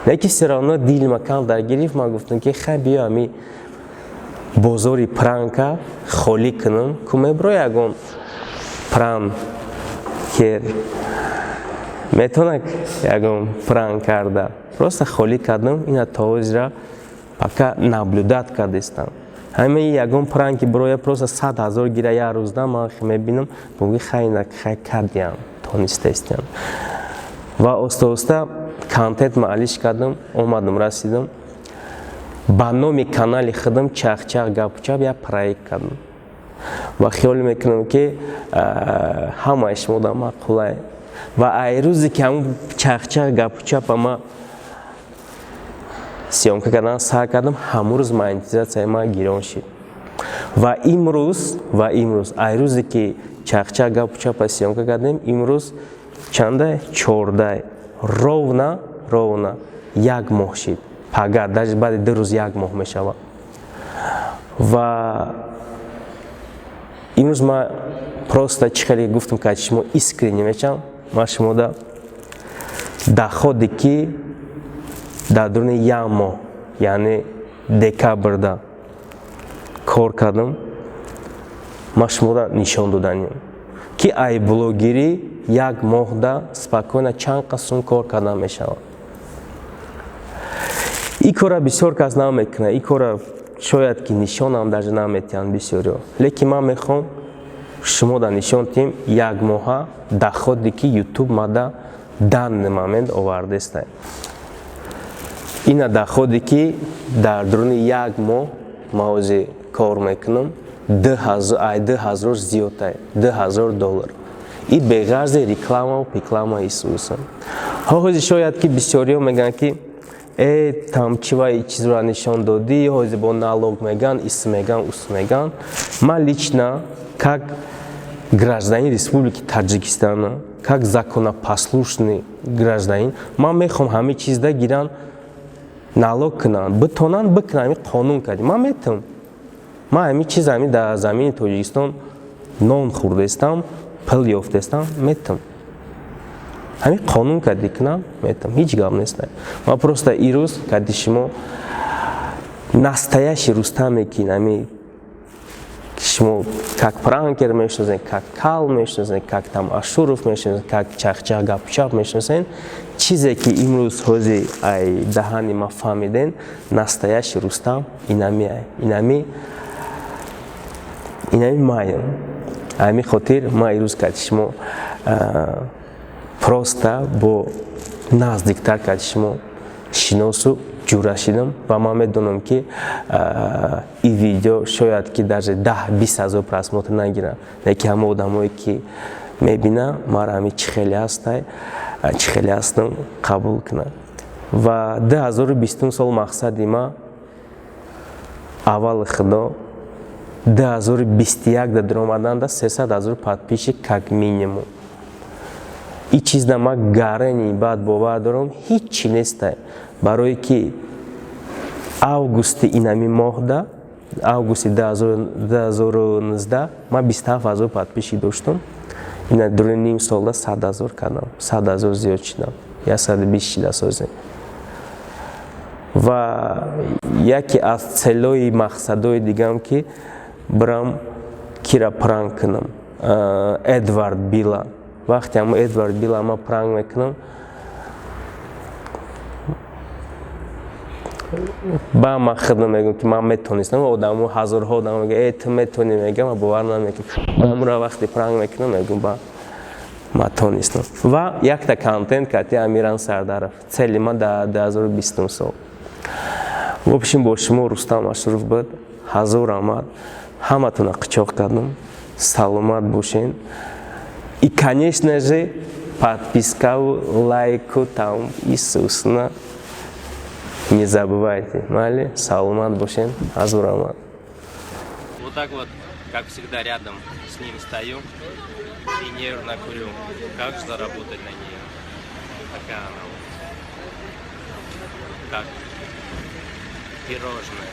Лекин всё равно дилма кам дар гирифт. Ман гуфтам, ки хай, биё, ҳами бозори пранка холӣ кунам ку, мебро ягон пранкер метавонад ягон пранк карда. Просто холӣ кардам. Ина то ҳозира пока наблюдать кардистам. Ҳамаи ягон пранки бироя, просто 100 000 гира як рӯзда, ман мебинам, буги хайна хай кардиям, тонистаистиям. Ва оста оста контент маалиш кардам, омадам, расидам, ба номи канали худам «Чахчах гапучап» як проект кардам ва хиёл мекунам, ки ҳамаи шумо да маъқулай. Ва ай рӯзе ки ҳамун «Чахчах гапучапа» ма съёмка кардан сар кардам, ҳамун рӯз монетизатсияи ма гирон шид. Ва имрӯз, ай рӯзе ки «Чахчах гапучапа» съёмка кардем, имрӯз чанда? 14-ай, ровно як моҳ шид. Пага, даже баъди 2 рӯз як моҳ мешавад. Ва имрӯз ма просто, чӣ хеле гуфтам, ки шумо искренне мешавам, ман шумода доходе ки дар дуруни як моҳ, яъне декабрда кор кардам, ман шумода нишон доданем, ки ай блогерӣ як моҳда спокойно чанд қасум кор кардан мешавад. Ин кора бисёр кас намекунад, ин кора шояд ки нишонам даже наметиҳанд бисёриҳо, лекин ман мехоҳам шумода нишон диҳем як моҳа доходе ки Ютуб мада данный момент овардеста. Ина доходе ки дар дуруни як моҳ ма ози кор мекунам, ай 2000 зиёдтай, 2000 доллар, и беғарзи рекламау пеклама исуса. Ҳози шояд ки бисёриҳо мегӯянд, ки э, там чива чизро нишон додӣ, ҳози бо налог меган, ис меган, ус меган. Ман лично, как гражданин Республики Таджикистана, как законопослушный гражданин, ман мехоҳам ҳамин чизда гиран, налог кунанд, битонанд бикунанд, ҳамин қонун кардӣ, ман метавонам. Ман ҳамин чиз, ҳамин дар замини Тоҷикистон нон хӯрдаистам, пул ёфтаистам, метавонам ҳамин қонун кардӣ кунам, метавонам, ҳеҷ гап нест. Ман просто ирӯз кади шумо настоящий Рустаме, ки ҳамин шумо как пранкер мешиносед, как кал мешиносед, как там Ашуров мешиносед, как «Чахчах гапчап» мешиносед, чизе ки имрӯз ҳози ай даҳани ма фаҳмиден, настоящий Рустам инами ай, инами маем. Ҳамин хотир ман ирӯз кади шумо просто бо наздиктар кади шумо шиносу ҷура шидам. Ва ман медонам, ки ин видео шояд ки даже 10-20 ҳазор просмотр нагирад, лекин ҳама одамое ки мебинанд мара, ҳами чӣ хеле ҳастай, чӣ хеле ҳастам, қабул кунанд. Ва 2020-ум сол мақсади ма, аввали худо, 2021 да даромаданда 300 000 подписчик как минимум. Ин чизда ман гарани баъд бовар дорам, ҳеҷ чи нестай, барое ки августи инами моҳда, августи 2019, ман 27 ҳазор подписчик доштам. Ина дуруни ним солда 100 000 кардам, 100 000 зиёд шидам, 120 шида созем. Ва яке аз целои мақсадҳои дигам, ки бирам кира пранк кунам, Эдвард Била. Вақте ҳамо Эдвард Била ман пранк мекунам, ба ман худам мегӯям, ки ман метонистам. Одамо, ҳазорҳо одам мегӯяд: «Э, ту метонӣ», мегӯям, ман бовар намекунам. Ҳамура вақте пранк мекунам, мегӯям: «Ба ман тонистам». Ва якта контент кати Амиран Сардаров, цели ман дар 2020 сол. В общем, бо шумо Рустам Ашуров буд. Ҳазор раҳмат, ҳаматона қичоқ кардам, саломат бошен. И, конечно же, подпискаву, лайку там исусна не забывайте. Майли, саломат бошен, ҳазор раҳмат. Вот так вот, как всегда, рядом с ним стою и нервно курю. Как же заработать на нее? Такая она вот. Как пирожное.